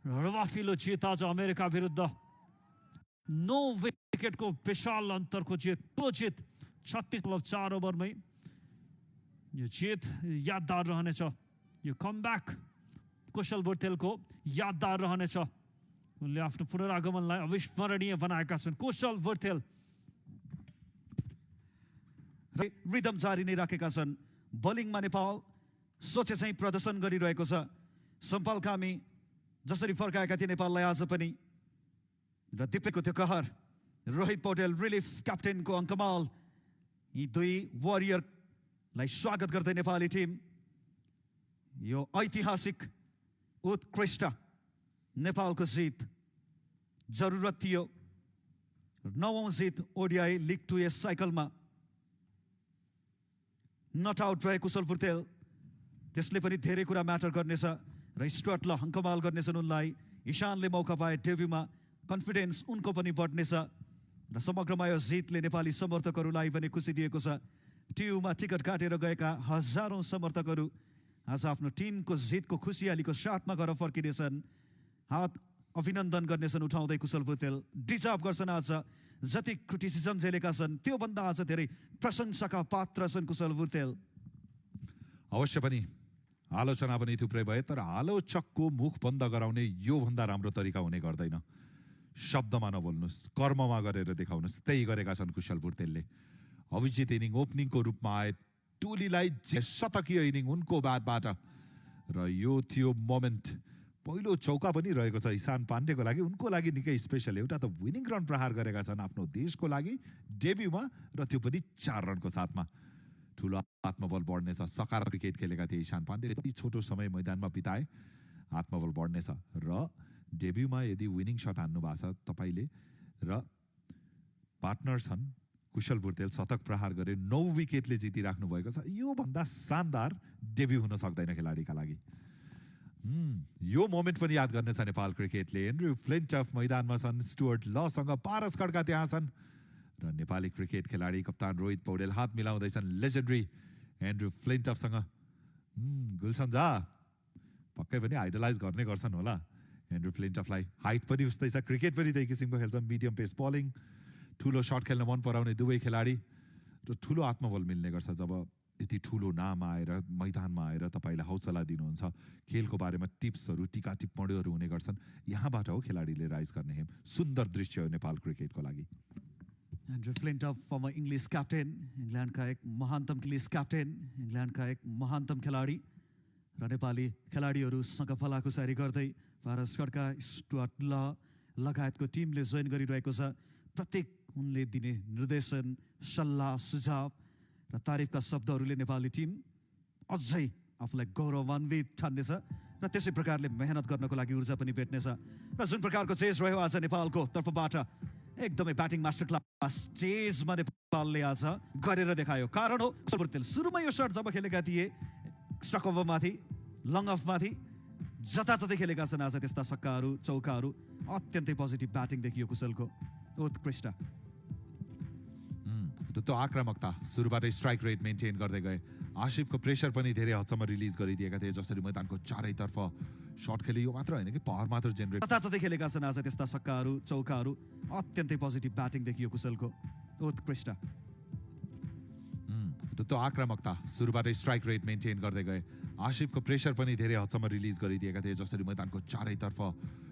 रवाफिलो जित आज अमेरिका विरुद्ध। 9 विकेटको विशाल अन्तरको जित, ठुलो जित। 36.4 ओभरमै यो जित यादगार रहनेछ। यो कमब्याक कुशल भुर्तेलको यादगार रहनेछ। उनले आफ्नो पुनरागमनलाई अविस्मरणीय बनाएका छन् कुशल भुर्तेल। रिदम जारी नै राखेका छन्। बलिङमा नेपाल सोचे चाहिँ प्रदर्शन गरिरहेको छ। सम्पाल कामी जसरी फर्काएका थिए नेपाललाई आज पनि, र दिपेको त्यो कहर। रोहित पौडेल रिलिफ क्याप्टेनको अङ्कमाल। यी 2 वरियरलाई स्वागत गर्दै नेपाली टिम यो ऐतिहासिक उत्कृष्ट नेपालको जित जरुरत थियो। 9औं जित ओडिआई लिग 2 यस साइकलमा। नट आउट रहे कुशल भुर्तेल, त्यसले पनि धेरै कुरा म्याटर गर्नेछ। र स्टुअर्टले हङ्कमाल गर्नेछन् उनलाई। ईशानले मौका पाए डेब्यूमा, कन्फिडेन्स उनको पनि बढ्नेछ। र समग्रमा यो जितले नेपाली समर्थकहरूलाई पनि खुसी दिएको छ। ट्युमा टिकट काटेर गएका हजारौं समर्थकहरू आज आफ्नो टिमको जितको खुसियालीको साथमा घर फर्किनेछन्। हात अभिनन्दन गर्नेछन् उठाउँदै कुशल भुर्तेल। डिजर्भ गर्छन् आज। जति क्रिटिसिजम झेलेका छन् त्योभन्दा आज धेरै प्रशंसाका पात्र छन् कुशल भुर्तेल। अवश्य पनि आलोचना पनि थुप्रै भए, तर आलोचकको मुख बन्द गराउने यो भन्दा राम्रो तरिका हुने गर्दैन। शब्दमा नबोल्नुस्, कर्ममा गरेर देखाउनुस्। त्यही गरेका छन् कुशल भुर्तेलले। अभिजित इनिङ ओपनिङको रूपमा आए, टोलीलाई शतकीय इनिङ उनको ब्याटबाट, र यो थियो मोमेन्ट। पहिलो चौका पनि रहेको छ ईशान पाण्डेको लागि। उनको लागि निकै स्पेशल। एउटा त विनिङ रन प्रहार गरेका छन् आफ्नो देशको लागि डेब्यूमा, र त्यो पनि 4 रनको साथमा। ठुलो आत्मबल बढ्नेछ। सकार क्रिकेट खेलेका थिए ईशान पाण्डे। यति छोटो समय मैदानमा बिताए, आत्मबल बढ्नेछ। र डेब्यूमा यदि विनिङ सट हान्नु भएको छ तपाईँले, र पार्टनर छन् कुशल भुर्तेल, शतक प्रहार गरे, 9 विकेटले जितिराख्नु भएको छ, यो भन्दा शानदार डेब्यू हुन सक्दैन खेलाडीका लागि। यो मोमेन्ट पनि याद गर्नेछ नेपाल क्रिकेटले। एन्ड्रु फ्लिन्टफ मैदानमा छन्, स्टुअर्ट लसँग पारस खड्का त्यहाँ छन् र नेपाली क्रिकेट खेलाडी कप्तान रोहित पौडेल हात मिलाउँदैछन् लेजेन्डरी एन्ड्रु फ्लिन्टफसँग। गुलसन झा पक्कै पनि आइडलाइज गर्ने गर्छन् होला एन्ड्रु फ्लिन्टफलाई। हाइट पनि उस्तै छ, क्रिकेट पनि त्यही किसिमको खेल्छ, मिडियम पेस बलिङ, ठुलो सट खेल्न मन पराउने दुवै खेलाडी र ठुलो आत्मबल मिल्ने गर्छ जब यति ठुलो नाम आएर मैदानमा आएर तपाईँले हौसला दिनुहुन्छ। खेलको बारेमा टिप्सहरू, टिका टिप्पणीहरू हुने गर्छन्। यहाँबाट हो खेलाडीले राइज गर्ने हेम। सुन्दर दृश्य हो नेपाल क्रिकेटको लागि। एन्ड्रु फ्लिन्टफ फर्मर इङ्ग्लिस क्याप्टेन, इङ्ल्यान्डका एक महानतम इङ्ग्लिस क्याप्टेन, इङ्ल्यान्डका एक महानतम खेलाडी र नेपाली खेलाडीहरूसँग फलाकुसारी गर्दै पारस खड्का, स्टुअर्ट ल लगायतको टिमले जोइन गरिरहेको छ। प्रत्येक उनले दिने निर्देशन, सल्लाह, सुझाव र तारिफका शब्दहरूले नेपाली टिम अझै आफूलाई गौरवान्वित ठान्नेछ र त्यसै प्रकारले मेहनत गर्नको लागि ऊर्जा पनि भेट्नेछ। र जुन प्रकारको चेज रह्यो आज नेपालको तर्फबाट, एकदमै ब्याटिङ मास्टर क्लास चेजमा नेपालले आज गरेर देखायो। कारण हो सुरुमै यो सर्ट जब खेलेका थिए स्टक ओभरमाथि, लङ अफमाथि जताततै खेलेका छन् आज त्यस्ता छक्काहरू, चौकाहरू। अत्यन्तै पोजिटिभ ब्याटिङ देखियो कुशलको, उत्कृष्ट। त्यो आक्रामकता, सुरुबाटै स्ट्राइक रेट मेन्टेन गर्दै गए। आसिफको प्रेसर पनि धेरै हदसम्म रिलिज गरिदिएका थिए, जसरी मैदानको चारैतर्फ शट खेले। यो मात्र होइन कि पावर मात्र जेनेरेट जताततै खेलेका छन् आज त्यस्ता छक्काहरू, चौकाहरू। अत्यन्तै पोजिटिभ ब्याटिङ देखियो कुशलको, उत्कृष्ट। त्यो आक्रामकता, सुरुबाटै स्ट्राइक रेट मेन्टेन गर्दै गए। आसिफको प्रेसर पनि धेरै हदसम्म रिलिज गरिदिएका थिए, जसरी मैदानको चारैतर्फ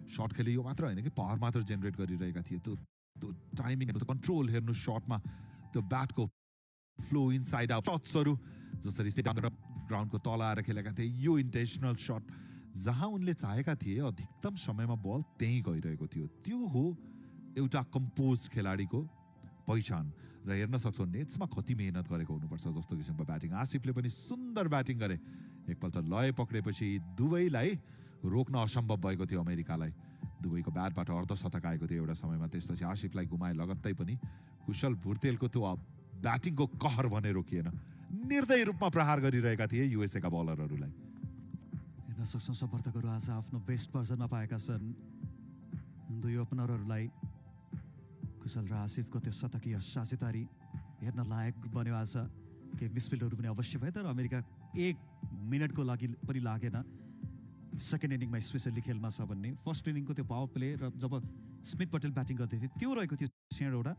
शट खेले। यो मात्र होइन कि पावर मात्र जेनेरेट गरिरहेका थिए। त्यो टाइमिङ, कन्ट्रोल हेर्नु शटमा, त्यो ब्याटको फ्लो इनसाइड आउट शट्सहरू जसरी ग्राउन्डको तल आएर खेलेका थिए। यो इन्टेन्सनल शट जहाँ उनले चाहेका थिए अधिकतम समयमा बल त्यहीँ गइरहेको थियो। त्यो हो एउटा कम्पोज खेलाडीको पहिचान। र हेर्न सक्छौँ नेट्समा कति मेहनत गरेको हुनुपर्छ जस्तो किसिमको ब्याटिङ। आसिफले पनि सुन्दर ब्याटिङ गरे। एकपल्ट लय पक्रेपछि दुवैलाई रोक्न असम्भव भएको थियो अमेरिकालाई। दुवैको ब्याटबाट अर्धशतक आएको थियो एउटा समयमा। त्यसपछि आसिफलाई गुमाए लगत्तै पनि कुशल भुर्तेलको त्यो ब्याटिङको कहर भने रोकिएन। निर्दयी रूपमा प्रहार गरिरहेका थिए युएसएका बलरहरूलाई। हेर्न सक्छौँ समर्थकहरू आज आफ्नो बेस्ट भर्जनमा पाएका छन् दुई ओपनरहरूलाई। कुशल र आसिफको त्यो शतकीय साझेदारी हेर्न लायक बन्यो आज। केही मिसफिल्डहरू पनि अवश्य भए, तर अमेरिका 1 मिनटको लागि पनि लागेन सेकेन्ड इनिङमा स्पेसल्ली खेलमा छ भन्ने। फर्स्ट इनिङको त्यो पावर प्ले र जब स्मिथ पटेल ब्याटिङ गर्दै थिए त्यो रहेको थियो सेड एउटा,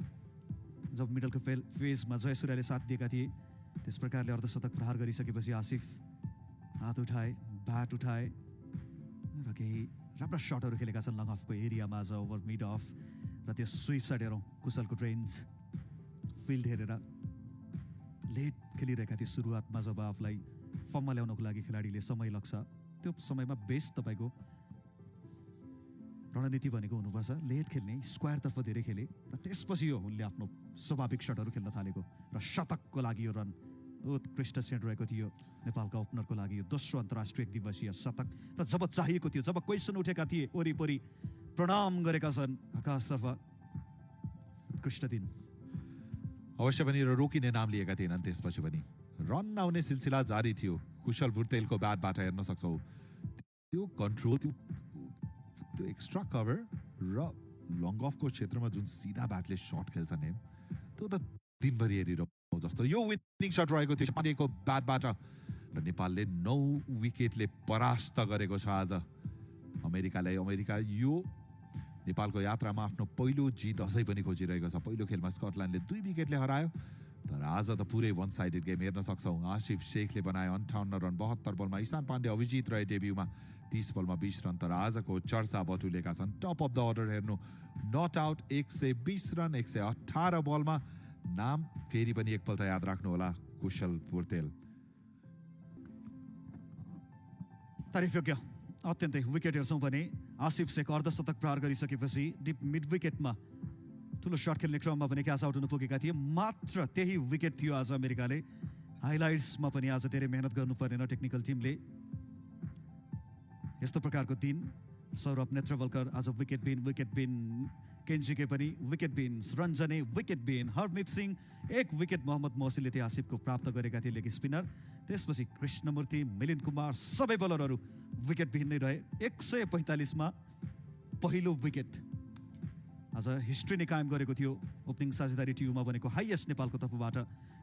जब मिडलको फेजमा जयसूर्यले साथ दिएका थिए। त्यस प्रकारले अर्धशतक प्रहार गरिसकेपछि आसिफ हात उठाए, ब्याट उठाए र केही राम्रा सटहरू खेलेका छन् लङ अफको एरियामा आज, ओभर मिड अफ र त्यो स्विप साइड हेरौँ कुशलको रेन्ज, फिल्ड हेरेर। लेट खेलिरहेका थिए सुरुवातमा, जब आफूलाई फर्ममा ल्याउनको लागि खेलाडीले समय लाग्छ त्यो समयमा बेस्ट तपाईँको रणनीति भनेको हुनुपर्छ लेट खेल्ने, स्क्वायरतर्फ धेरै खेले र त्यसपछि यो उनले आफ्नो स्वाभाविक सटहरू खेल्न थालेको र शतकको लागि यो रन उत्कृष्ट सेट रहेको थियो नेपालका ओपनरको लागि। यो दोस्रो अन्तर्राष्ट्रिय एक दिवसीय शतक र जब चाहिएको थियो, जब क्वेसन उठेका थिए वरिपरि प्रणाम गरेका छन् आकाशतर्फ। उत्कृष्ट दिन। अवश्य पनि रोकिने नाम लिएका थिएनन्। त्यसपछि पनि रन आउने सिलसिला जारी थियो। कुशल भुर्तेलको ब्याटबाट हेर्न सक्छौ त्यो कन्ट्रोल, त्यो एक्स्ट्रा कभर र लङ अफको क्षेत्रमा जुन सिधा ब्याटले शट खेल्छन् हेम, त्यो त दिनभरि हेरिरहँ जस्तो। यो विनिङ शट रहेको थियो पाण्डेको ब्याटबाट र नेपालले 9 विकेटले परास्त गरेको छ आज अमेरिकालाई। अमेरिका यो नेपालको यात्रामा आफ्नो पहिलो जित अझै पनि खोजिरहेको छ। पहिलो खेलमा स्कटल्यान्डले 2 विकेटले हरायो, तर आज त पुरै वन साइडेड गेम। हेर्न सक्छौ आसिफ शेखले बनाए 58 रन 72 बलमा। ईशान पाण्डे अभिजित रहे डेब्युमा 30 बलमा 20 रन, तर आजको चर्चा बटुलेका छन्। टप अफ द अर्डर हेर्नु, नट आउट 120 रन 118 बलमा। नाम फेरि पनि एकपल्ट याद राख्नु होला, कुशल भुर्तेल। तारिफयोग्य अत्यन्तै। विकेट हेर्छौँ भने आसिफ शेख अर्धशतक प्रहार गरिसकेपछि डिप मिड विकेटमा ठुलो शट खेल्ने क्रममा पनि क्याच आउट हुन पुगेका थिए। मात्र त्यही विकेट थियो आज अमेरिकाले। हाइलाइट्समा पनि आज धेरै मेहनत गर्नु परेन टेक्निकल टिमले। यस्तो प्रकारको दिन। सौरभ नेत्रवलकर आज विकेट बिन, केन्जिके पनि विकेट बिन, रञ्जने विकेट बिन, हरमित सिंह 1 विकेट, मोहम्मद मोहसिनले त्यो आसिफको प्राप्त गरेका थिए लेग स्पिनर। त्यसपछि कृष्णमूर्ति, मिलिन्द कुमार सबै बलरहरू विकेटविहीन नै रहे। 145 मा पहिलो विकेट आज हिस्ट्री नै कायम गरेको थियो। ओपनिङ साझेदारी टियुमा बनेको हाइएस्ट नेपालको तर्फबाट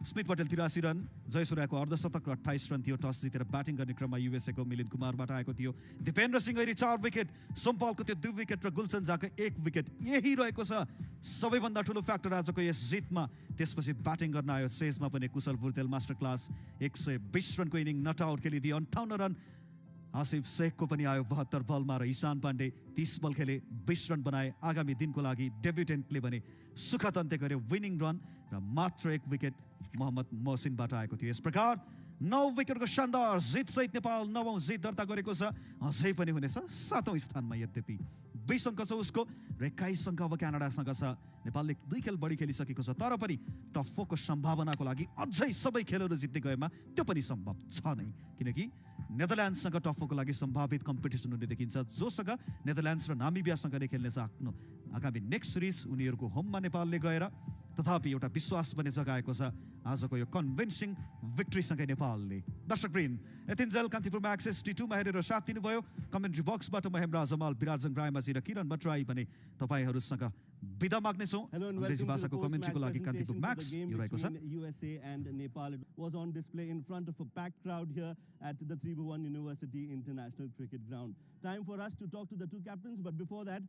स्मित पटेल 83 रन, जयसूर्यको अर्धशतक र 28 रन थियो। टस जितेर ब्याटिङ गर्ने क्रममा युएसएको मिलिन्द कुमारबाट आएको थियो। दिपेन्द्र सिंह ऐरी 4 विकेट, सोमपालको त्यो 2 विकेट र गुलसन झाको 1 विकेट, यही रहेको छ सबैभन्दा ठुलो फ्याक्टर आजको यस जितमा। त्यसपछि ब्याटिङ गर्न आयो सेजमा पनि कुशल बुर्तेल, मास्टर क्लास 120 रनको इनिङ नट आउट खेलिदिए 58 रन। आसिफ शेखको पनि आयो 72 बलमा र ईशान पाण्डे 30 बल खेले 20 रन बनाए। आगामी दिनको लागि डेब्युटेन्टले भने सुखद अन्त्य गर्यो, विनिङ रन र मात्र 1 विकेट मोहम्मद मोहसिनबाट आएको थियो। यस प्रकार 9 विकेटको शानदार जित सहित नेपाल 9औं जित दर्ता गरेको छ। अझै पनि हुनेछ 7औं स्थानमा, यद्यपि 20 अङ्क छ उसको र 21 अङ्क अब क्यानाडासँग छ। नेपालले 2 खेल बढी खेलिसकेको छ, तर पनि टप 4 को सम्भावनाको लागि अझै सबै खेलहरू जित्दै गएमा त्यो पनि सम्भव छ नै, किनकि नेदरल्यान्ड्ससँग टप 4 को लागि सम्भावित कम्पिटिसन हुने देखिन्छ। जोसँग नेदरल्यान्ड्स र नामिबियासँग नै खेल्नेछ आफ्नो आगामी नेक्स्ट सिरिज उनीहरूको होममा नेपालले गएर। तथापि एउटा विश्वास पनि जगाएको छ आजको यो कन्भिन्सिङ विक्ट्रीसँगै नेपालले। दर्शकवृन्द, यतिन्जेल कान्तिपुरमा एक्सेस T2मा हेरेर साथ दिनुभयो। कमेन्ट्री बक्सबाट म हेमराज अमाल, विराजङ रायमाझी र किरण भट्टराई भने तपाईँहरूसँग बिदा माग्नेछौँ। Hello and Angrezi welcome to the भाषाको कमेन्ट्रीको लागि post-match Kantipur presentation for Max the game यो रहेको छ। between USA and Nepal. It was on display in front of a packed crowd here at the 3-1 University International Cricket Ground. Time for us to talk to the two captains, but before that,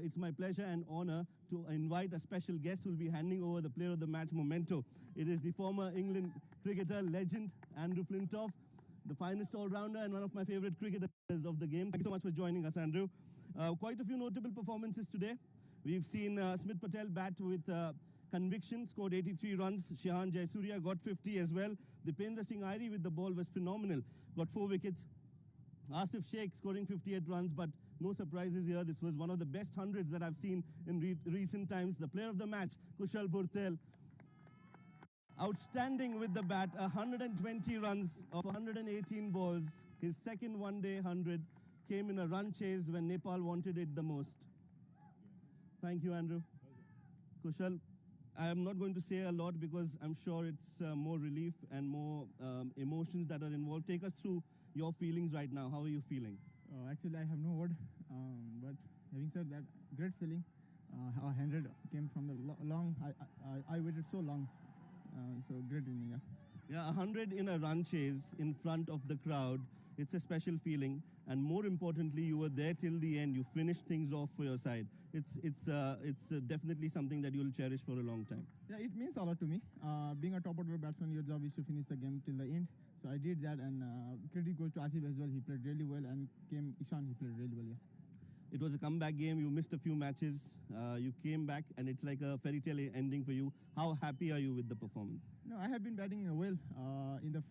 it's my pleasure and honor to invite a special guest who will be handing over the Player of the Match memento. It is the former England cricketer legend Andrew Flintoff, the finest all-rounder and one of my favorite cricketers of the game. Thank you so much for joining us, Andrew. Quite a few notable performances today. We've seen Smit Patel bat with conviction, scored 83 runs. Shehan Jayasuriya got 50 as well. Dipendra Singh Airi with the ball was phenomenal, got 4 wickets. Asif Sheikh scoring 58 runs, but no surprises here. This was one of the best hundreds that I've seen in recent times. The player of the match, Kushal Burtel, outstanding with the bat, 120 runs of 118 balls. His second one-day 100 came in a run chase when Nepal wanted it the most. Thank you, Andrew. Kushal, I am not going to say a lot because I'm sure it's more relief and more emotions that are involved. Take us through your feelings right now. How are you feeling? Actually, I have no word, but having said that, great feeling. Our 100 came from the long, I waited so long, so great feeling, yeah. Yeah, 100 in a run chase in front of the crowd. It's a special feeling, and more importantly, you were there till the end. You finished things off for your side. It's definitely something that you'll cherish for a long time. Yeah, it means a lot to me. Being a top order batsman, your job is to finish the game till the end. So I did that, and credit goes to Asif as well. He played really well, and Ishan, he played really well, yeah. It was a comeback game. You missed a few matches. You came back, and it's like a fairy tale ending for you. How happy are you with the performance? No, I have been batting well. In the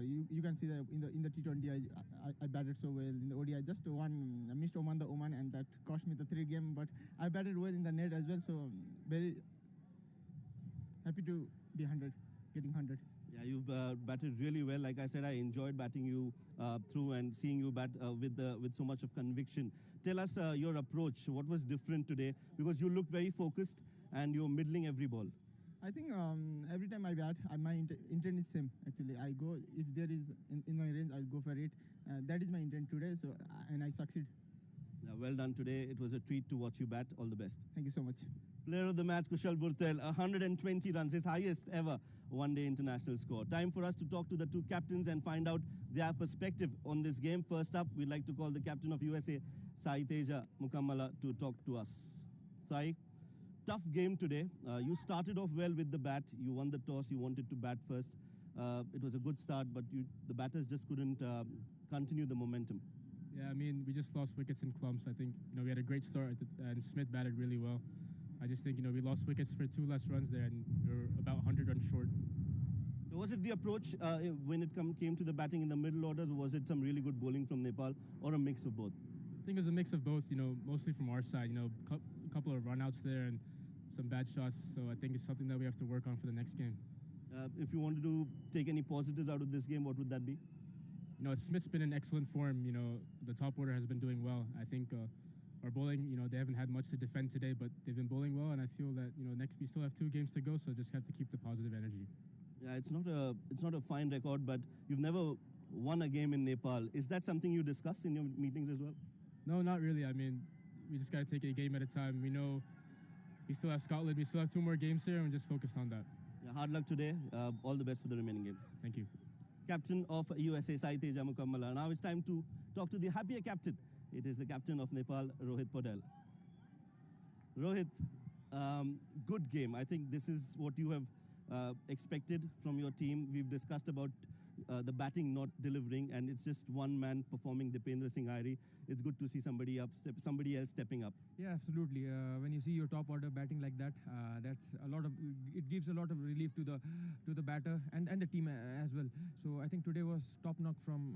you can see that in the T20 I batted so well. In the ODI, just one missed Oman, and that cost me the 3 game. But I batted well in the net as well. So very happy to be 100, getting 100. Yeah, you've batted really well. Like I said, I enjoyed batting you through and seeing you bat with so much of conviction. Tell us your approach. What was different today? Because you looked very focused and you're middling every ball. I think every time I bat, my intent is same. Actually, I go if there is in my range, I'll go for it. That is my intent today. So and I succeed. Yeah, well done today. It was a treat to watch you bat. All the best. Thank you so much. Player of the match, Kushal Burtel, 120 runs, his highest ever one-day international score. Time for us to talk to the two captains and find out their perspective on this game. First up, we'd like to call the captain of USA, Sai Teja Mukammala, to talk to us. Sai, tough game today. You started off well with the bat. You won the toss. You wanted to bat first. It was a good start, but the batters just couldn't continue the momentum. Yeah, I mean, we just lost wickets in clumps. I think, we had a great start, and Smith batted really well. I just think, we lost wickets for 2 less runs there, and we were about 100 runs short. Was it the approach when it came to the batting in the middle orders? Was it some really good bowling from Nepal, or a mix of both? I think it was a mix of both, mostly from our side. A couple of run-outs there and some bad shots. So I think it's something that we have to work on for the next game. If you wanted to take any positives out of this game, what would that be? Smith's been in excellent form. The top order has been doing well. I think our bowling, they haven't had much to defend today, but they've been bowling well, and I feel that, next we still have 2 games to go, so just have to keep the positive energy. Yeah, it's not a fine record, but you've never won a game in Nepal. Is that something you discuss in your meetings as well? No, not really. I mean, we just got to take it a game at a time. We know we still have Scotland. We still have 2 more games here, and we're just focused on that. Yeah, hard luck today. All the best for the remaining games. Thank you. Captain of USA, Sai Teja Mukammala. Now it's time to talk to the happier captain. It is the captain of Nepal, Rohit Podal. Rohit, good game. I think this is what you have expected from your team. We've discussed about the batting not delivering, and it's just one man performing, Dipendra Singh Airi. It's good to see somebody else stepping up. Yeah, absolutely. When you see your top order batting like that, that's a lot of. It gives a lot of relief to the batter and the team as well. So I think today was top knock from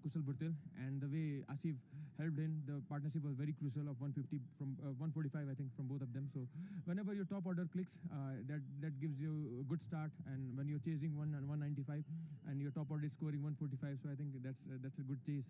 Kushal Bhurtel, and the way Asif helped in the partnership was very crucial. Of 150 from 145, I think, from both of them. So whenever your top order clicks, that gives you a good start. And when you're chasing 195 and your top order is scoring 145, so I think that's a good chase.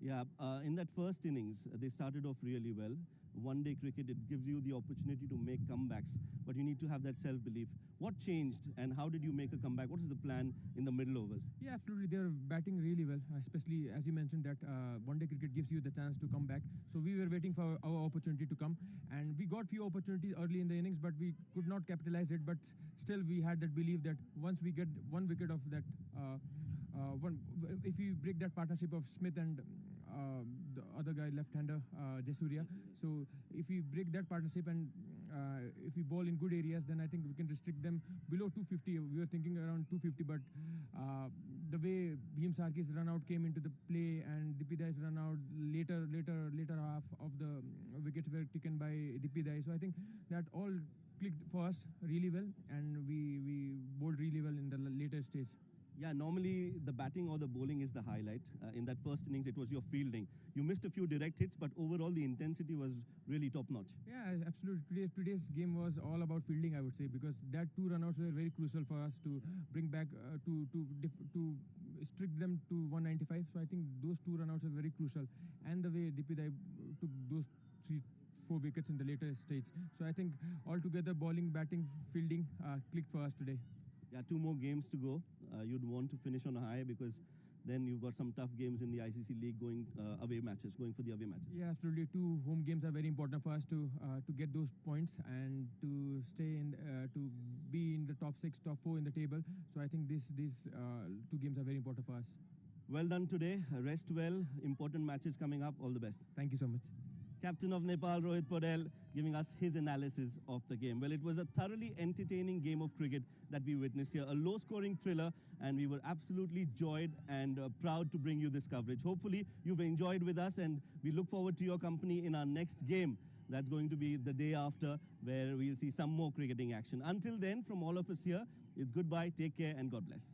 Yeah, in that first innings, they started off really well. One-day cricket, it gives you the opportunity to make comebacks, but you need to have that self-belief. What changed, and how did you make a comeback? What is the plan in the middle overs? Yeah, absolutely. They're batting really well, especially as you mentioned that one-day cricket gives you the chance to come back. So we were waiting for our opportunity to come, and we got few opportunities early in the innings, but we could not capitalize it. But still, we had that belief that once we get one wicket of that, if we break that partnership of Smith and the other guy, left-hander, Jayasuriya. So if we break that partnership and if we bowl in good areas, then I think we can restrict them below 250. We were thinking around 250, but the way Bhim Sarki's run out came into the play and Dipidai's run out later half of the wickets were taken by Dipidai. So I think that all clicked for us really well, and we bowled really well in the later stage. Yeah, normally the batting or the bowling is the highlight. In that first innings, it was your fielding. You missed a few direct hits, but overall the intensity was really top-notch. Yeah, absolutely. Today's game was all about fielding, I would say, because that 2 runouts were very crucial for us to bring back, to strict them to 195. So I think those 2 runouts are very crucial. And the way Dipidai took those 3-4 wickets in the later stage. So I think altogether bowling, batting, fielding clicked for us today. Yeah, 2 more games to go. You'd want to finish on a high because then you've got some tough games in the ICC League going away matches, going for the away matches. Yeah, absolutely. 2 home games are very important for us to get those points and to stay in, to be in the top 6, top 4 in the table. So I think these 2 games are very important for us. Well done today. Rest well. Important matches coming up. All the best. Thank you so much. Captain of Nepal, Rohit Podal, giving us his analysis of the game. Well, it was a thoroughly entertaining game of cricket that we witnessed here, a low-scoring thriller, and we were absolutely joyed and proud to bring you this coverage. Hopefully, you've enjoyed with us, and we look forward to your company in our next game. That's going to be the day after, where we'll see some more cricketing action. Until then, from all of us here, it's goodbye, take care, and God bless.